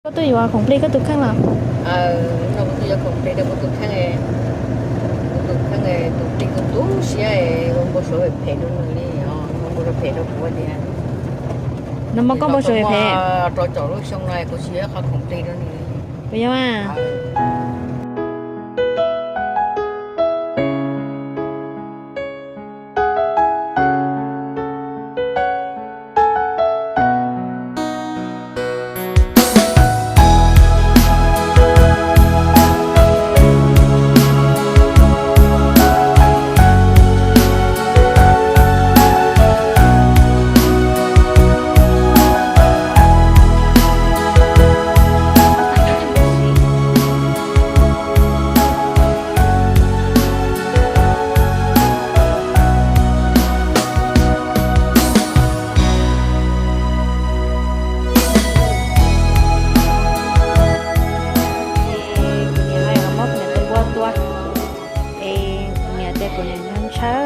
Koj tuaj yuav khoom plig koj tus kheej los? No kuv tuaj yuav khoom plig rau kuv tus kheej, kuv tus kheej tus plig kuj tu siab, ua npau suav phem rau nws li, ua npau suav phem rau kuv tias. Nws muab koj npau suav phem? Rau caum lub xyoo no kuv tsis yuav qhov khoom plig rau nws. Puas yog mas? Kuv niam muab kuv niam tus npua tua, es kuv niam tias kuv niam ntshaw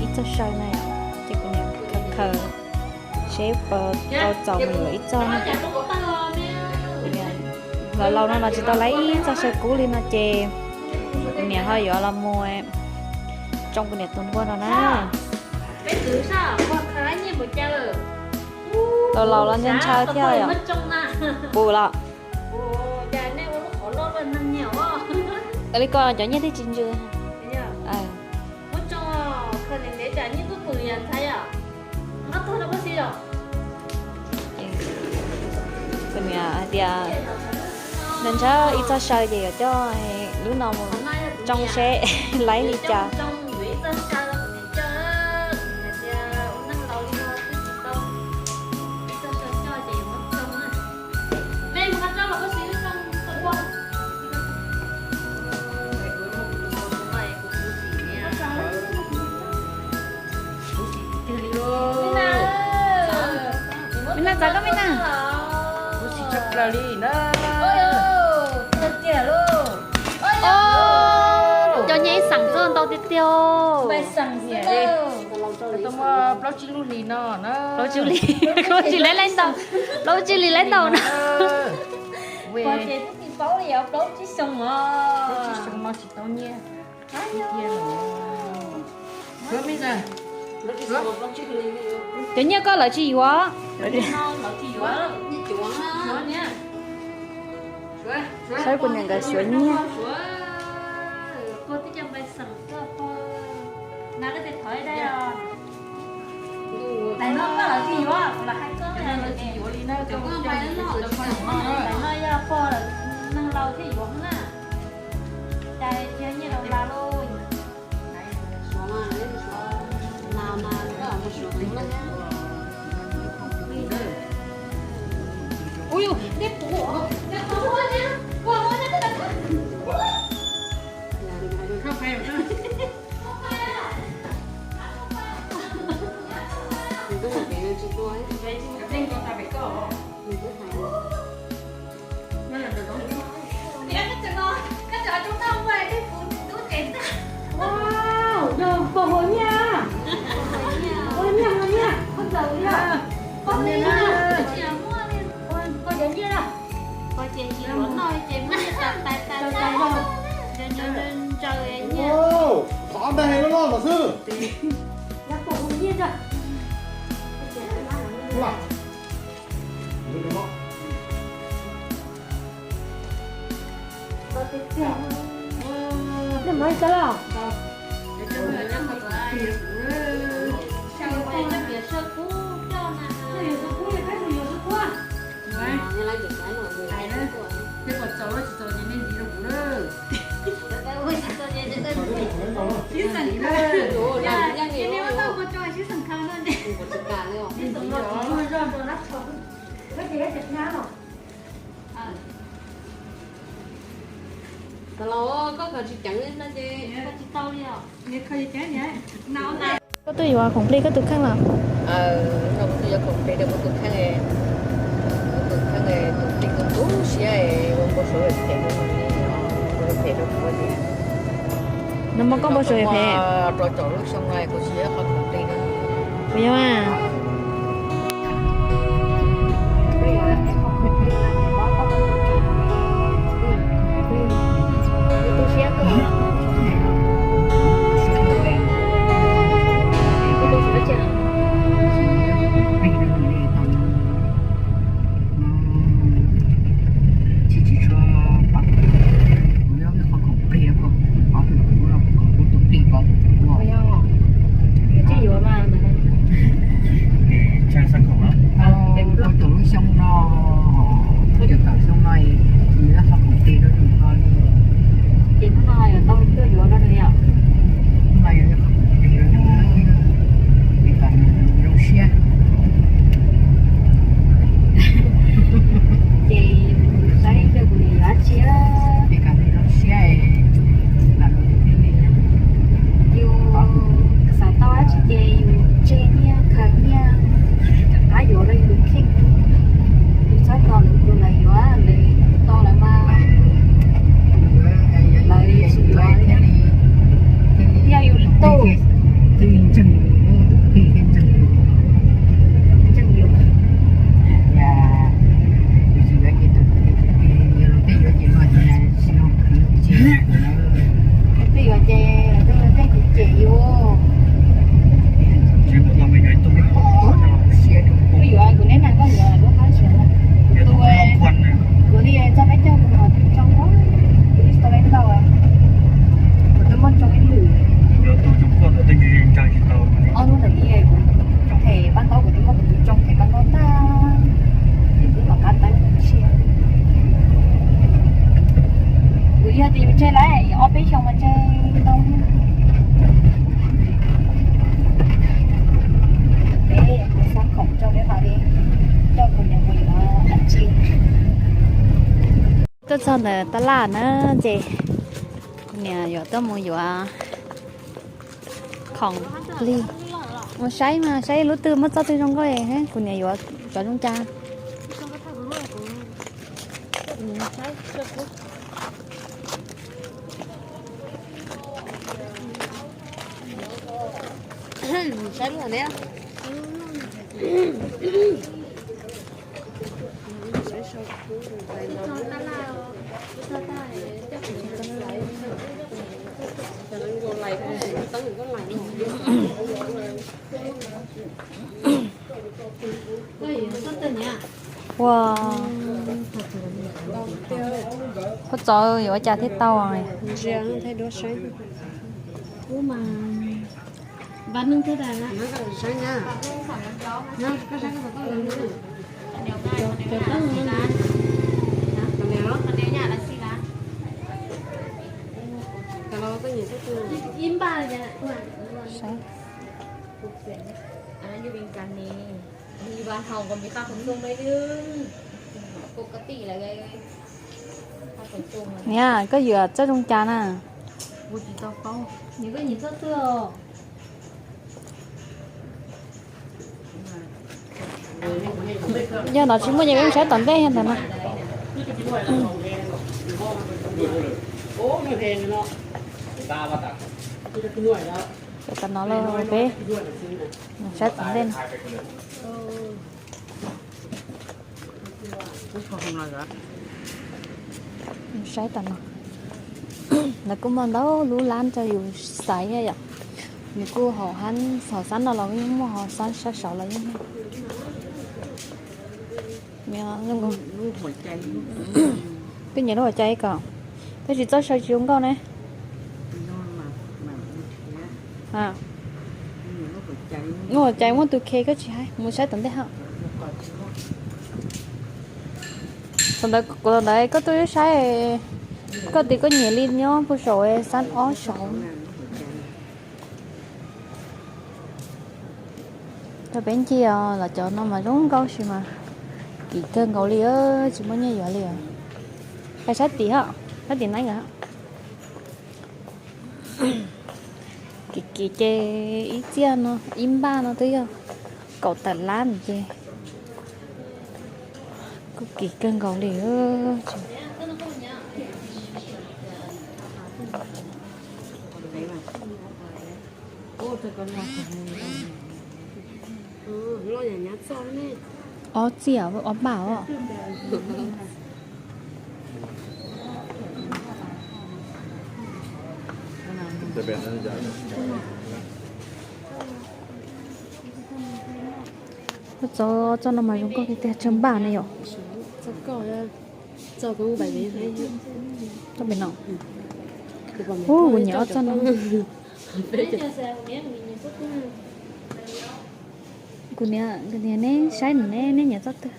ib txoj saw na, ces kuv niam khaws khaws seb puas tau txaus mus yuav ib txoj na. Laus laus no los tsis tau laib ib txoj saw kub li no ces kuv niam ho yuav los mus tsoo kuv niam tus npua no na. Laus laus los ntshaw thiab yom. Pum los. Li ko cov nyiaj thiaj tsis ntsws. Kuv niam hais tias nws ntshaw ib txoj saw ces yuav coj lub no mus tsoo seb laib li cas. Me na, txav koj me na. Cov nyiaj ib xeem txog ntau tiag tiag. Plaub tsib lub hlis no na. Plaub tsib hlis, plaub tsib hlis laib ntau, plaub tsib hlis laib ntau na. Plaub tsib xyoo no tsis tau nyiaj. Cov nyiaj koj lawv tsis yuav. Saib kuv niam nkawd xyuas nyiaj. Pog hua nyiaj, hua nyiaj, hua nyiaj, pog hua nyiaj, pog cov nyiaj, pog ces tsis yuav noj ces muab nyiaj tas tais tas tais, ntsaws nyiaj. Qhov ntag loj loj los xwb. Pog hua nyiaj. Koj tuaj yuav khoom plig koj tus kheej los? Nws muab koj npau suav phem? Puas yog mas? Ob peb xyoos mas ntshe tau. Peb xab khoom rau peb mam li coj kuv niam mus yuav dab tsi. Tuaj txog ntawm tab laj na, ces kuv niam yuav tuaj mus yuav khoom plig. Mus saib mas saib lub twg muaj txoj twg zoo nkauj, kuv niam yuav cov zoo cas. Saib lub ne. Ua, koj txov yuav ua cas thiaj tau. Niam, koj yuav txoj zoo cas na? Yog no tsis muaj ces peb saib tom ntej ntawm no. Tam no los peb saib tom ntej no. Saib tom no, lawv kuj muaj ntau lub lab rau yus xaiv yom. Nws kuj hauv hab, hauv xab no los yeej muaj, hauv xab sab saud los yeej muaj. Koj nyiam lub huam cai ko, tab sis txoj saw tsis zoo nkauj ne. Lub huam cai muaj tus khe koj tsis hais, mus saib tom ntej hab. Thaum ntawd kuv los ntawd koj tuaj saib, koj tias koj nyiam li nyob puag saum xab ob saud. Rau peb ncig os, los cov no mas zoo nkauj sis mas kim kawg nkaus li, tsis muaj nyiaj yuav li os. Pais sab tim hab, sab tim neeb ntawd. Kim kim ces ib txiaj no, ib npaj no twb yog kaum tawm lab ces kuj kim kawg nkaus li. Ob txiaj ob npaj os. Txoj no mas zoo nkauj tiag tiag, tsawg npaj ne yom. Txoj pem no. Ub, kuv nyiam ob txoj no. Kuv niam, kuv niam, neb saib neb, neb nyiam txoj twg?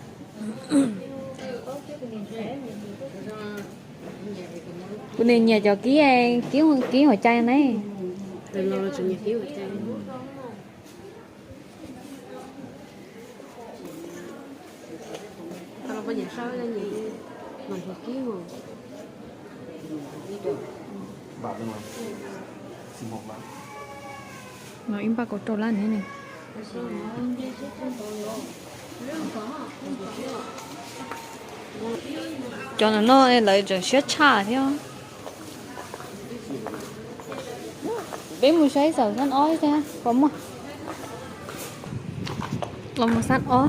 Kuv niam nyiam cov kib, kib, kib huam cai ne. No ib npaj kaum rau lab ne. Cov no lawv tseem siab tshaj thiab. Peb mus saib saum xab ob thiab puas muaj. Los mus xab ob,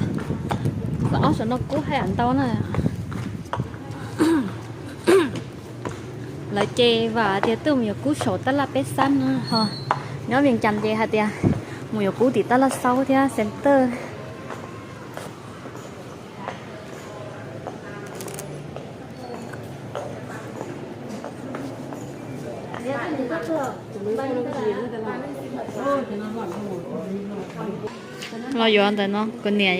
xab ob saum no kub haj yam ntau na. Lawv ces vam tias tuaj mus yuav kub saum tab laj peb xab no ho. Nyob Vias Cas ces hais tias mus yuav kub tim tab laj Xaub thiab Center. Los yuav ntawm no, kuv niam,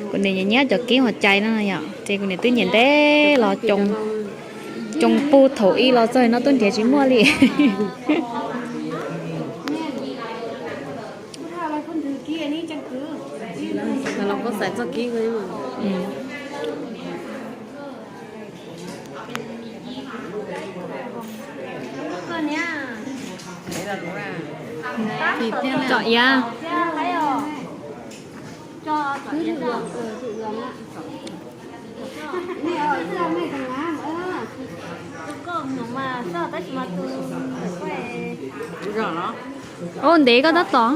kuv niam nyiam nyiam cov kib huam cai no yom, ces kuv niam twb nyiam ntev los coo. Coo pug thaum ub los txog no tuaj nrhiav tsis muaj li. Tsom iav. Ua ntev koj tab tom.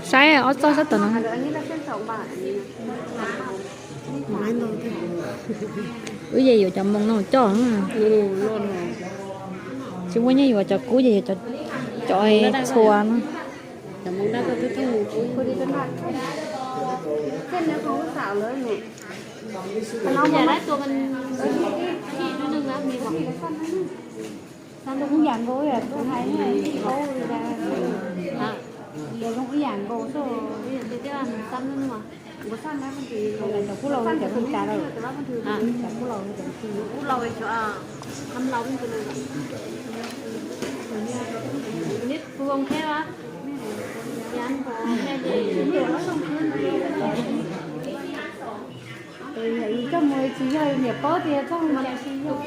Saib ob txoj sab tom no. Wb ces yuav cov moo no coj. Tsis muaj nyiaj yuav cov kub ces yuav cov txhua no. Coj mus tsis yog niam paub tias coj mus tsis yog.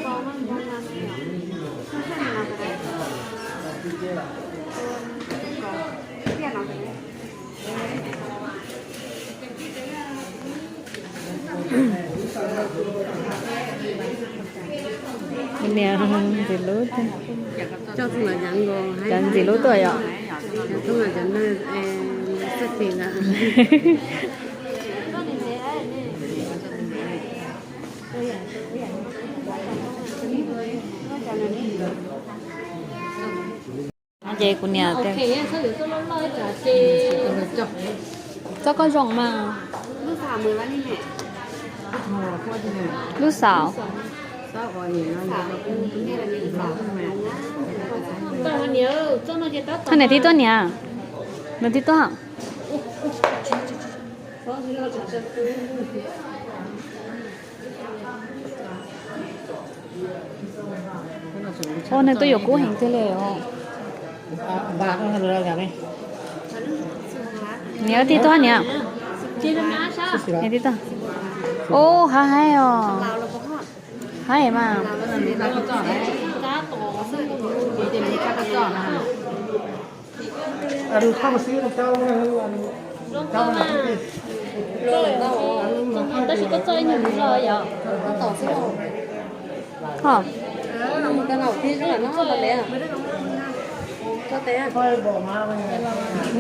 Niam ntxim hlub, cov ntxim hlub tuaj yom. Ces kuv niam tias, txoj koj zoo mas. Lub xaus. Thaj niam twb tuaj niam, nws twb tuaj. Ua, nws tuaj yuav kub heev tiag li os. Niam twb tuaj niam. Niam twb tuaj. Ub, haib haib os. Haib mas. Tab sis koj txoj ib nyuag los yom. Ho,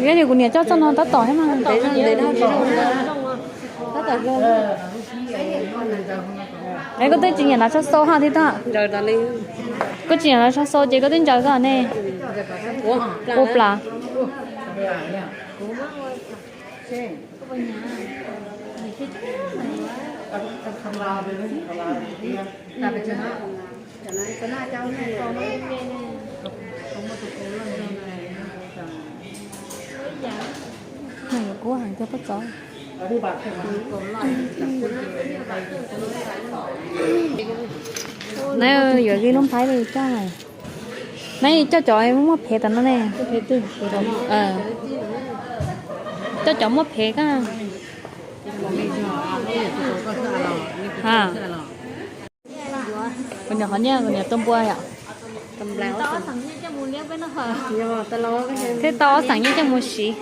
yog li kuv niam coj txoj no tab tom thiab mas. Es koj twb tsis nyiam hnav tsho xau hab thiab tag. Koj tsis nyiam hnav tsho xau ces koj twb ntsaws koj ne. Ua plas. Kub heev tiag pob txov. Neb yuav li lub nphaib li coj. Neb coj cov muaj phev tas no ne. Coj cov muaj phev koj. Kuv niam qhov nyiaj kuv niam tuaj npua yom. Thiab tau ob xeem nyiaj coj mus siv.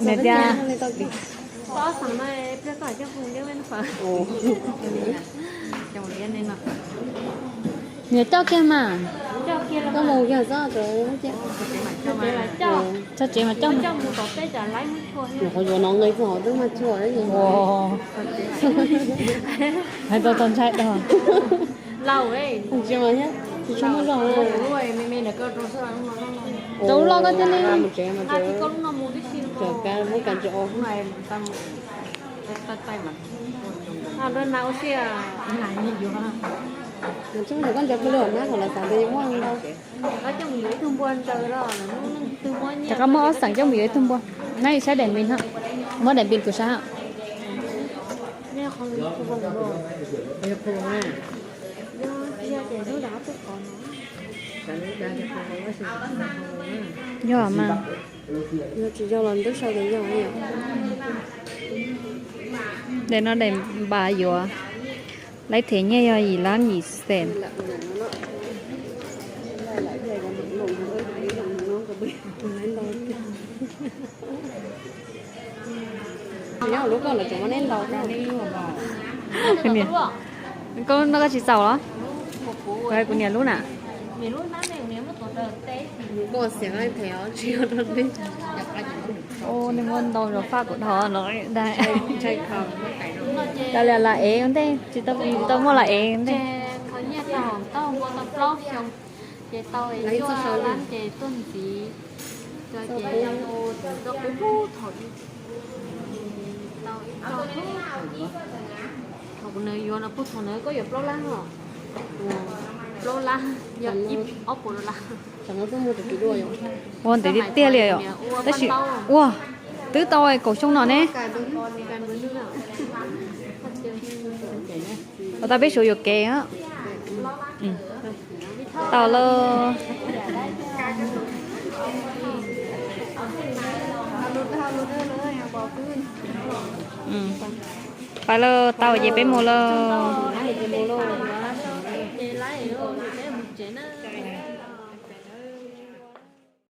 Nws tias, nws coj kiag mas. Koj mus yog txob tso. Tso tsev mas coj. Nyuam qhuav yuav no nqi txog hauv twb mag tshua. Hais tau txog ntshai dog. Tsis muaj zog. Rau lub loj koj thiaj li. Tsis muaj koj ntsia pw lub hauv nab kom lawv xav tias muaj ntau. Rov qab muab ob xeem coj mus yuav ib tug npua. Nab yus saib daim npis no, muab daim npis kuv saib. Yog mas. Yog tsis yog los twb sau tias yog. Daim no daim npas yuav, lawv them nyiaj yog yim lab yim xees. Koj no koj tsis txaus los? Kuv niam lub na. Nws muaj ntau zog faj kuv dhau no. Tau li lam ev ntej, tsis tau muaj lam ev ntej. Ces tau ib cuaj lab ces tuaj ntxiv, ces tau ib thaum, thaum nws yuav no puag thaum nws koj yuav plaub lab os, plaub lab yog ib ob puas dollar. Ua ntev tiag tiag li yom. Tab sis ua twb tau kaum xyoo no ne. Ua tau peb suav yuam kev. Tau lawm. Pais lawm, tau ces peb mus lawm.